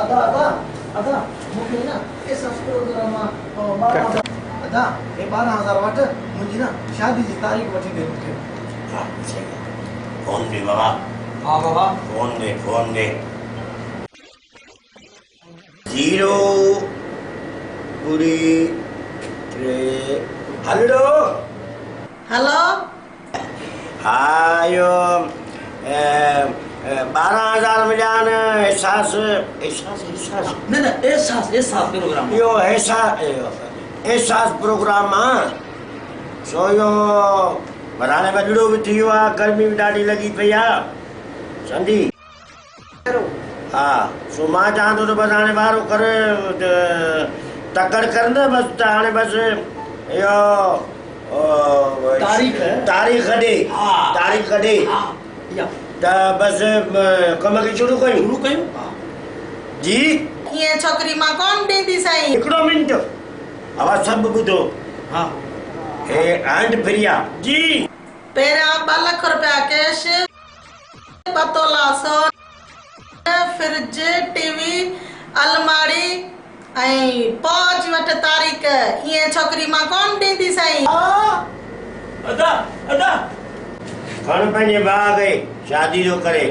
ادا ادا ادا مون کي نه احساس پروگرام مان 12 هزار ادا هي 12 هزار وٺ منهنجي نه شادي جي تاريخ وٺي ڏي مون کي. ها صحيح آ فون ڏي بابا. ها بابا. فون ڏي فون ڏي. زيرو ٻڙي ٽي هلڙو. هلو. ها اهو 12 هزار مليا آهن احساس احساس احساس نه نه احساس احساس پروگرام اهو احساس احساس پروگرام آ سو اهو پر هاڻي وڏڙو به ٿي ويو آ گرمي به ڏاڍي لڳي پئي آ سمجهي. ها سو مان چوان ٿو ته بس هاڻي وارو ڪر تڪڙ ڪر نه بس ته هاڻي بس اهو تاريخ تاريخ ڏي تاريخ ڏي ته بس ڪم کي شروع ڪيون شروع ڪيون جي. ائين ڇوڪري مان ڪون ڏيندي سائين. هڪڙو منٽ اوهان سڀ ٻڌو. ها. هي هينڊ فري آ جي. پهريان 2 لک رپيا ڪيش. ٻه تولا سون، فرج، ٽي وي، الماڙي ۽ پوء اچي وٺ تاريخ، ائين ڇوڪري مان ڪونه ڏيندي سائين. ادا ادا. کڻ پنهنجي ڀاء کي شادي جو ڪري.